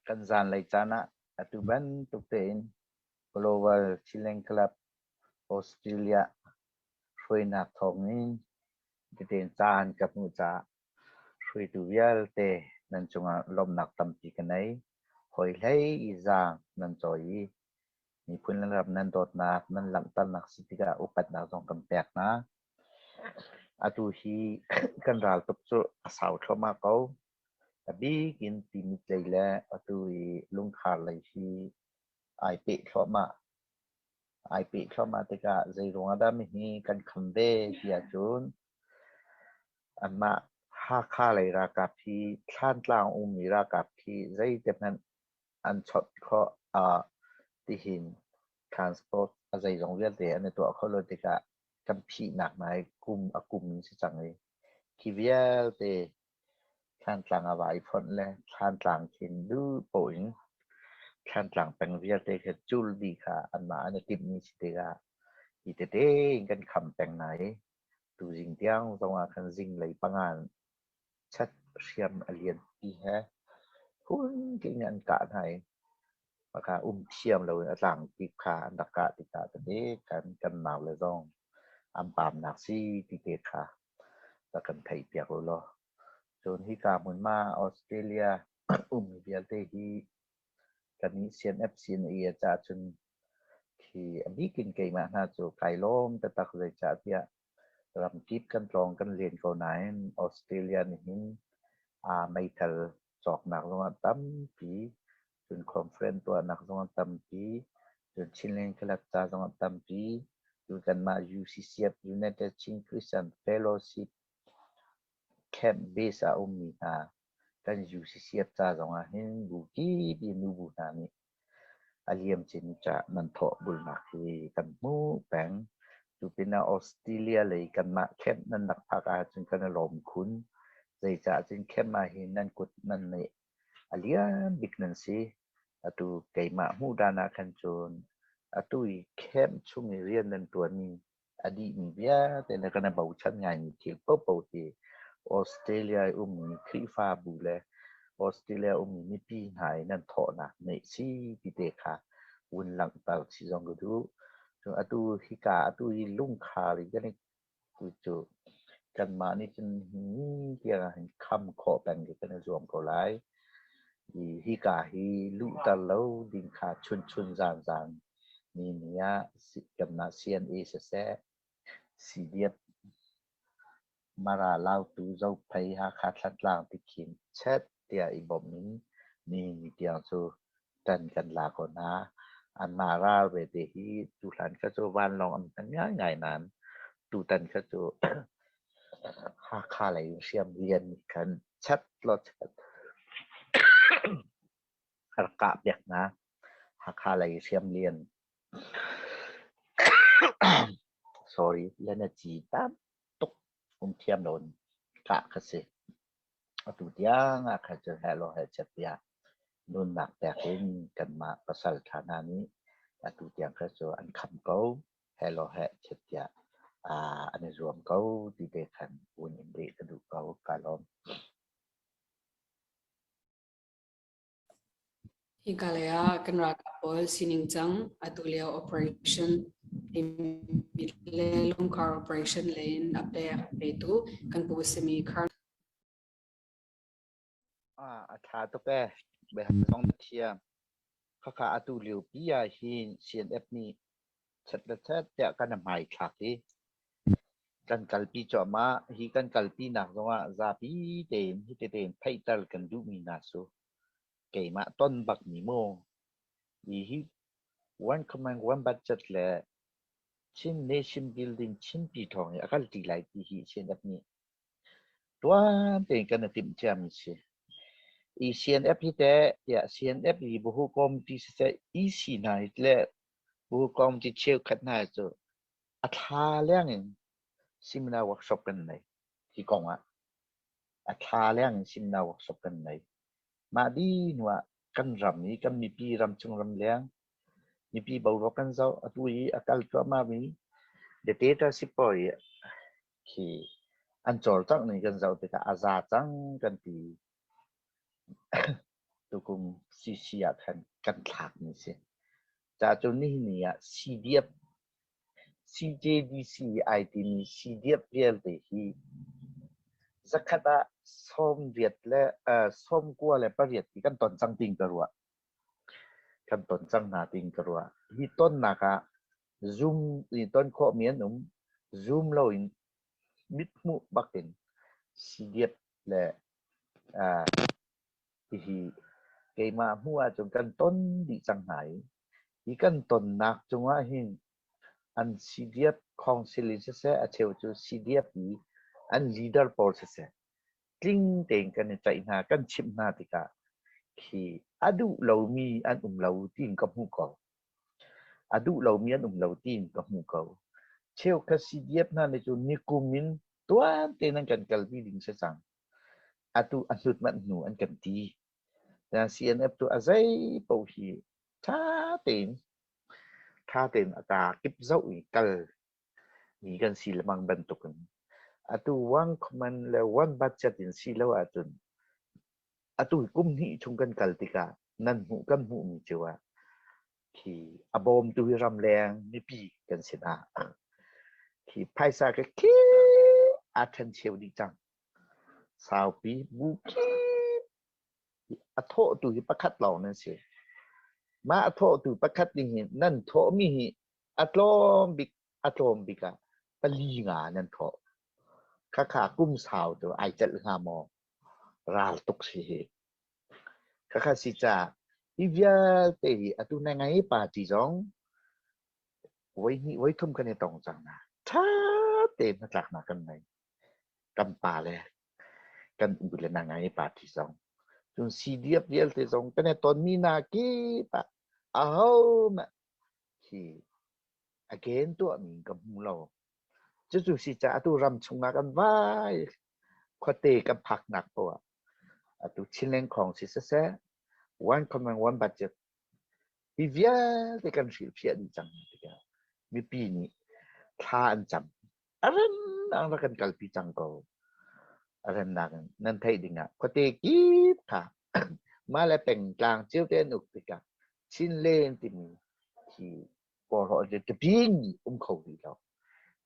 Kan zaanlei caan ah atu bantuk tein Global Chinland Club Australia hruainak thawngin titein caan ka hmuh caah hruaitu vialte nan cungah lawmhnak tampi ka nei. Hawi hlei i zaang nan cawi i miphun le ram nan dawtnak nan langhternak si tikah upatnak zong kan pek hna. Atu hi kan raltuk cu a sau thluahmah ko. A bik in Timit lei le atu i Lungkhar lei hi ai peh thluahmah. Ai peh thluahmah tikah zeiruang ah dah mihi kan kham ve ti ahcun anmah Hakha lei ralkap hi Thlantlang ummi ralkap hi zeite hmanh an chawnh khawh ah tihin transport a zeizong vialte an i tuah khawh lo tikah kan phihnak hna hi kum a kum in si cang i khi vialte Thlantlang a vai fonh le Thlantlang khin duh paoh in Thlantlang peng vialte khi cul dih kha anmah an i timhmi si tikah hi tete in kan kham peng hna i tuzing tiang zongah khan zinglei panga chat hriam a lianpi he phunking in an kah hna i Maka um thiam loin a tlangkip kha an rak kah tikah tete kan kan naule zong an pamnak si ti te kha rak kan theihpiak u law. Cun hika hmunhma Australia ummi vialte hi kannih CNF CNA caah cun khi a bik in keimah hna cu kai lawm taktak zeicahtiah ramkip kan tlawng kan len ko nain Australia nih hin aa meithal cawknak zongah tampi, cun conference tuahnak zongah tampi, cun Chinland Club ca zongah tampi, cun kanmah UCCF United Chin Christian Fellowship camp base ah ummi hna kan UCCF ca zongah hin bu kip i nubu hna nih a liamcin ca nan thawh bulnak hi kan hmuh peng. Cu pinah Australia lei kanmah camp nan rak phak ahcun kan i lawm khun. Zeicah cun camp ah hin nan kut nan neih a lian bik nan si. Atu keimah hmuh dan ah khan cun atu i camp chung i rian nan ṭuanmi a dihmi vialte le kan i bochan ngaimi thil paohpaoh hi Australia i ummi Khrihfabu le Australia ummi mipi hna i nan thawhnak neih si ti te kha vun langhter chih zong ka duh. Cun atu hika atu hi lungkhar i kan i cu kanmah nih cun ni tiang ah hin kham khawh peng khi kan i zuam ko lai. I hika hi luhter lo ding kha chunchun zanzan ni ni ah kanmah CNA siseh, CDF Mara Lautu Zophei Hakha Thantlang tikhin chet tiah i bawmh in nihin ni tiang cu ṭan kan la ko hna. Anmah ral vete hi tuhlan kha cu vanlawng an hman ngaingai nain tutan kha cu Hakha lei in hriamlian nih khan chat law chat a rak kah piak hna. Hakha lei hriamlian sorry lenaci tam tuk um thiam lo in kah kha si. Atu tiang ah khan cun heh law heh chet tiah nunnak pek in kanmah pasal ṭha hna nih atu tiang kha cu an kham ko. Heh law heh chet tiah an i zuam ko ti te khan un in leh ka duh ko. Kaa lawm. Hika lei ah kan ralkap pawl sining cang atu lio operation le lungkhar operation lei in a pek petu kan pu simi Khar Ah, a ṭha tuk ee. Biahal zong na thiam. Khakha atu lio pi ah hin CNF nih chet le chet tiah kan i hmaithlak i kan kalpi cuahmah. Hi kan kalpi nak zongah zapi tein hiti tein theihter kan duhmi hna cu keimah ton bakmi mu. Hi hi one command one budget le Chin Nation Building Chinpi thawng hi a kalṭi lai ti hi CNF nih tuan tein kan i timh ciami si. I CNF hi teh tiah CNF i buhu committee siseh EC hna hi le buhu committee cheukhat hna hi cu a thla leng in seminar workshop kan nei hi kong ah. A thla leng in seminar workshop kan nei. Mah dih hnu ah kan ram i kan mipi ramchung ramleng mipi boruak kan zoh atu i a kal cuahmah mi dictatorship pawl i khi An cawlcangh ning kan zoh tikah a za cang kan ti. Tukum CC ah khan kan thlakmi si. Ca cu nihin ni ah CDF CJDC ai timi CDF vialte hi zakhat ah 88 le 98 ti kan ton cang ting ka ruah. Kan ton cang hna ting ka ruah. Hi tonnak ah Zoom i ton khawhmi an um. Zoom loin mithmuh bakin CDF le hihi keimah hmuh ahcun kan ton dih cang hna i hi kan tonnak cungah hin an CDF council in siseh a cheu cu CDF i an leader pawl siseh tling tein kan i ceih hna kan chimh hna tikah khi a duh lomi an um lo tiin ka hmuh ko. A duh lomi an um lo tiin ka hmuh ko. Cheukhat CDF hna nih cun nikum in tuan tein an kan kalpi ding si cang. Atu a hnut manh hnu an kan ti. CNF tu a zei paoh hi ṭha tein ṭha tein a kaa kip zoh i kal mi kan si lengmang bantukin atu one command le one budget in si lo ahcun atu kum hnih chung kan kal tikah nan hmuh kan hmuhmi cio ah khi a bawmtu hi ramleng mipi kan sin ah khi phaisa ka khi aa ṭhencheu dih cang. Saupi bu khi a thawhtu hi pakhat lawng nan si. Mah a thawhtu pakhat nih hin nan thawhmi hi a tlawm bik a tlawm bik ah pali nga nan thawh. Khakha kum sau cu ai celh hnga maw? Ral tuk si hi. Khakha si caah hi vialte hi atu na ngei party zong voi hnih voi thum kan i tong cang na. Ṭha tein hnatlaknak kan ngei. Kan pa le kan u le na ngai party zong. Cun CDF vialte zong kan i tonmi hna kip ah ahohmanh khi again tuahmi ka hmu lo. Cucu si caah atu ram chungah kan vai khuate kan phaknak poah ah atu Chinland khawng si siseh one common one budget hi vialte kan hrilhfiah dih cang tikah mipi nih thla an cam. A remnak rak kan kalpi cang ko. A remnak in nan theih dingah khuate kip kha mah le pengtlang cio te an uk tikah Chinland timi khi kawlrawl cu ṭaping um kho rih lo.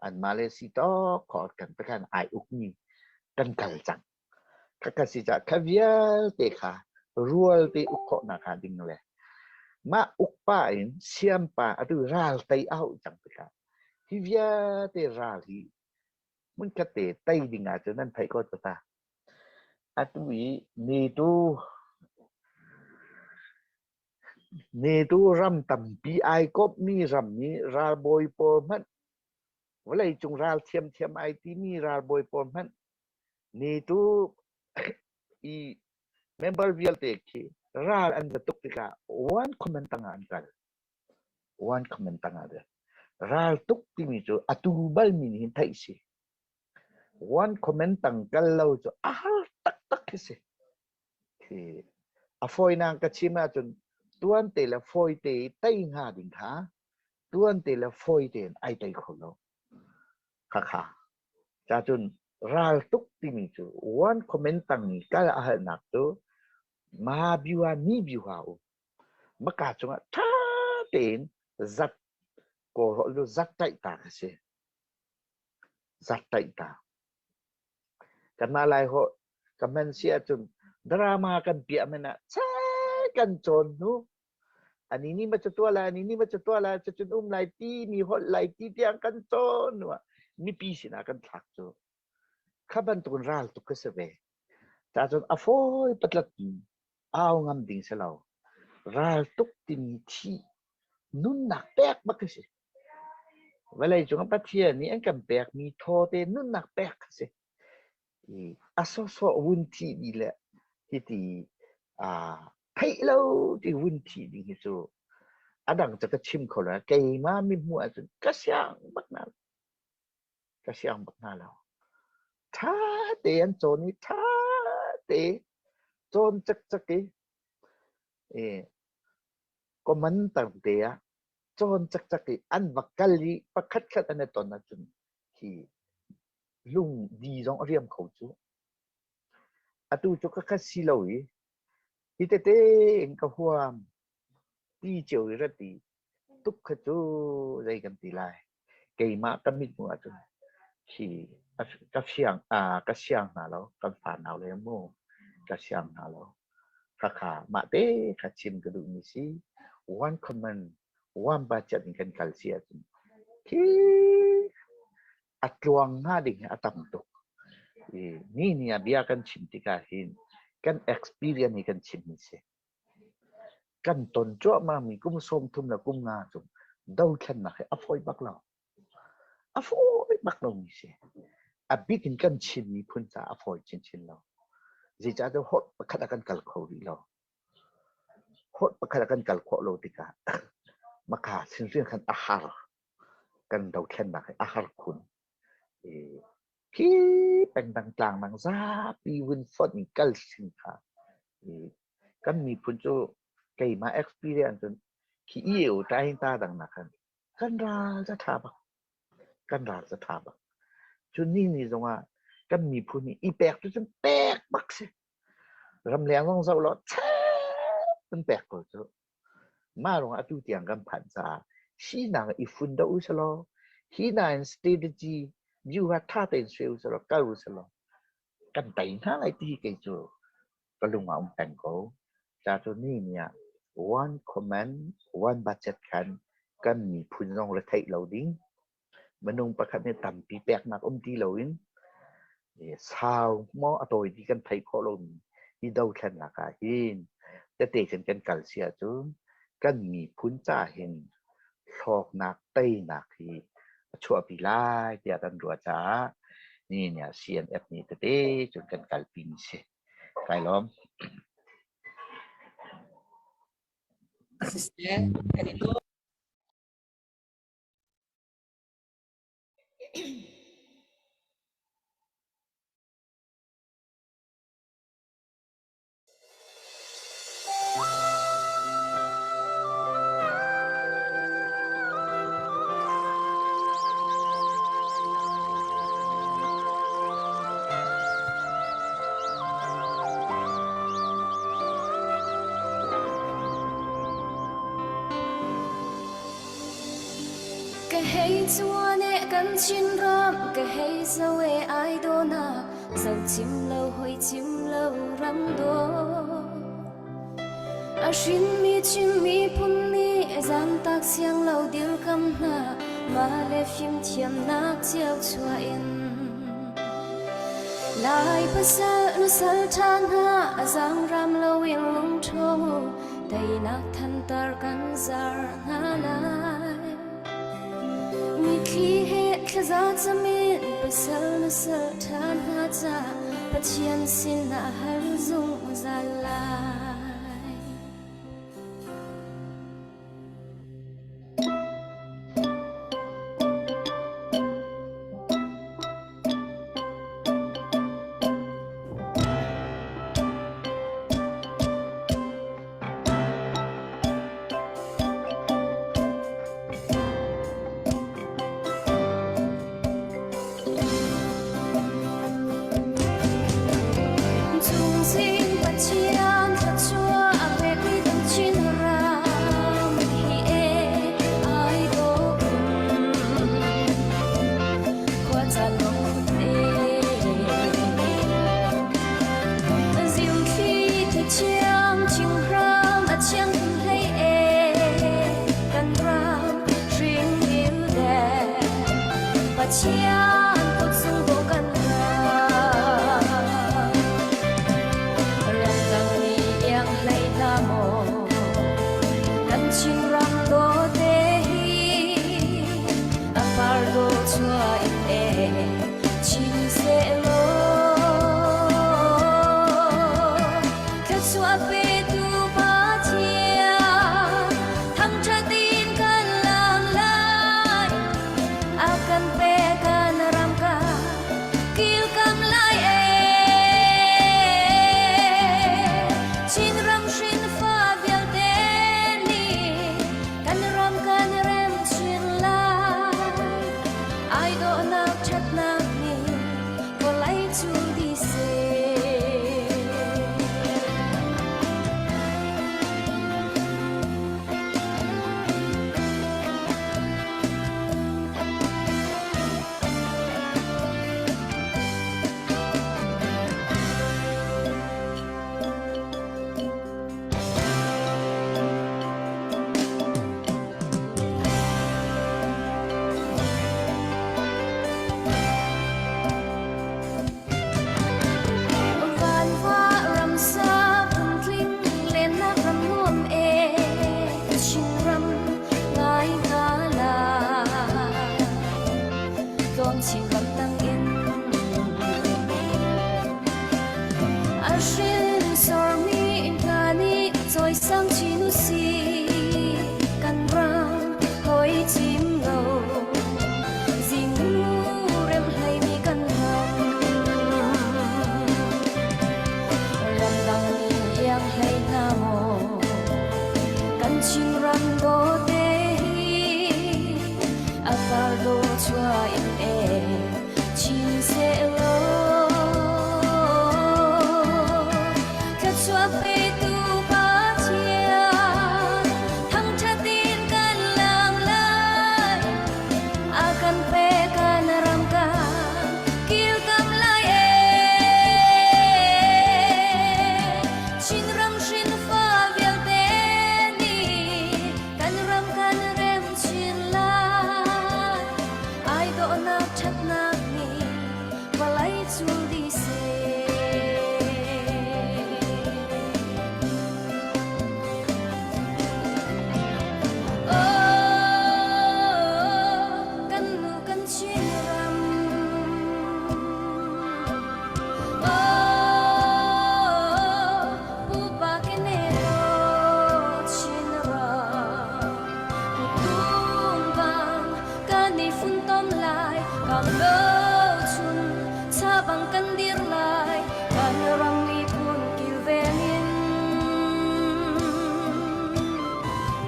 Anmah le si tawk khawh kan pakhan ai ukmi kan kal cang. Khakha si cah kha vialte kha rual te uk khawhnak hnga ding le mah ukpa in siampa atu ral tei a hauh cang tikah hi vialte ral hi hmunkhat te tei ding ahcun nan theih ko ta. Atu i NATO NATO ram tampi ai kawpmi ram nih ralbawi pawl hmanh vawleicung ral thiamthiam ai timi ralbawi pawl hmanh NATO i member vialte khi ral an va tuk tikah one command tangah an kal. One command tangah an Ral tuk timi cu atu balmi nih hin theih si. One command tang kal lo cu a har taktak khi si. Khi a fawinak ka chim ahcun tuante le fawite i tei hnga ding kha tuante le fawite in ai tei kho lo. Khakha. Cacun ral tuk timi cu one comment tang i kal a halnak cu ma biuha ni biuha um. Maka cungah ṭha tein zat kawlrawl cu zat taih ta a si. Zat taih ta. Kanmah Laiholh ka hman si ahcun drama kan piah men ah cai kan cawn hnu ani nih ma cu tuah lai ani nih ma cu tuah lai cucun um lai ti mi holh lai ti tiang kan cawn hnu ah mipi sinah kan thlak cu kha bantukin ral tuk ka si ve. Cacun a fawi patlat au ngam ding si lo. Ral tuk timi thih nunnak pek bak a si. Vawleicung ah Pathian nih an kan pekmi thaw te nunnak pek a si. A sawsawh vun thih dih le hiti theih lo ti vun thih ding hi cu a dang cu ka chim kho lo. Keimah mithmuh ahcun ka siang bak hna lo. Ka siang bak hna lo. Ṭha te an cawn i ṭha te cawn cakcak i common term te ah cawn cakcak i an va kal i pakhatkhat an i ton ahcun khi Lung di zong a riam kho cu. Atu cu ka khat si lo i hi tete in ka huam ti cio i rat i tuk kha cu zei kan ti lai. Keimah ka mithmuh ahcun hi ka fiang ka siang hna lo, kan fanau le mu ka siang hna lo. Khakha mah te kha chim ka duhmi si. One common, one budget in kan kal si ahcun khi a tluang hnga ding hi a tam tuk. I ni ni ah bia kan chim tikah hin kan experience hi kan chimmi si. Kan ton cuahmahmi kum 30 le kum nga cung dothlennak hi a fawi bak lo. A fawi bak lomi si. A bik in kan Chin miphun caah a fawi chinchin lo. Zeicahtiah holh pakhat ah kan kal kho rih lo. Holh pakhat ah kan kal khawh lo tikah maka sinhrin khan a har. Kan dothlennak hi a har khun. Khi pengdang tlangdang zapi vun fonh in kal sin kha kan miphun cu keimah experience cun khi EU tain ta dang nak khan kan ral ca ṭha bak kan ral ca ṭha bak. Cun ni ni zongah kan miphun hi i pek cu cun pek bak si. Ramleng zong zoh law chep in pek ko cu. Mah ruangah atu tiang kan phanh caah hi nak i fun doh u selaw, hi nain strategy view ha ṭha tein suai u selaw, kal u selaw, kan tei hna lai ti kei cu ka lung ah um peng ko. Ca cu ni ni ah one command, one budget khan kan miphun zong retheih lo ding, minung pakhat nih tampi peknak um ti loin sau maw a tawi ti kan theih khawh lomi hi dothlennak ah hin tete kan kan kal si ahcun kan miphun ca hin hlawknak teinak hi a chuahpi lai tiah kan ruah caah nihin ah CNF nih tete cun kan kalpi mi si. Kai lawm. Siseh, kan i lawm. Ka hei chuan e kan Chinram ka hei zo e ai dawnak zo chim lo hoi chim lo ram dawt. A hrinmi Chin miphun nih zaantak siang lo dirkam hna mah le fimthiamnak cio chuah in. Lai pasal nusal ṭha hna a zaangram loin lungṭhawng u teinak thantar kan zar hna lai. Mitthli he thlaza camin pasal nusal ṭha hna ca Pathian sinah hal zungzal lai. Cungzing Pathian thluachuah. cul dih seh. Vanva ramsa phungtling lennak ram nuam e Chinram ngai hna la tlawm Chinram tangin A hrinsormi hna nih cawisang chin usih, kan ram hawi cim lo, zingnu rem hleimi kan ram. Ramdang nih iang hlei hna maw, kan Chinram dawte hi, a par dawh chuah in e chin sehlaw thluachuah petu Pathian thangṭhat in kan lang lai a kan pe kan ram kan kilkam lai e Chinram hrinfa vialte nih kan ram kan rem chin lai Ai dawhnak ṭhatnak nih vawlei cul dih seh. Oh, kan nu kan Chin ram. Oh, pupa kene Chin ram. Tumbang kan i funtom lai, kan lo chun chabang kan dir lai, kan ram miphun kilven in.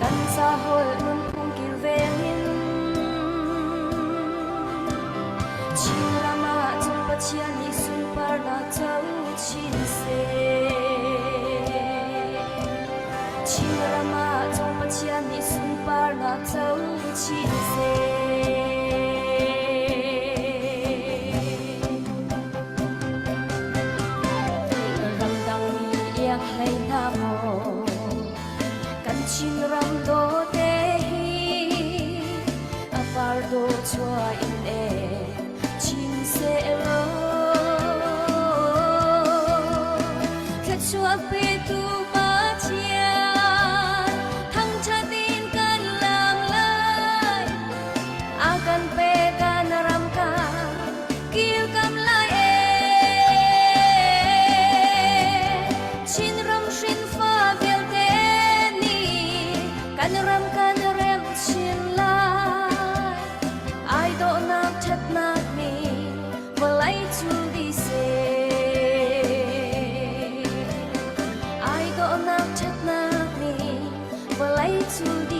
Kan sahol nunphung kilven in. Chin ram ah cun Pathian nih sunparnak co chin seh. Chin ram ah cun Pathian nih sunparnak co chin seh. Ramdang mi iang hlei hna maw kan Chin ram dawte hi a par dawh chuah in e chin sehlaw thluachuah petu Pathian thangṭhat in kan lang lai a kan pe kan ram kan kilkam lai e Chinram hrinfa vialte nih kan ram kan rem chin lai ai dawhnak ṭhatnak nih vawlei cul dih seh ai dawhnak ṭhatnak nih vawlei cul.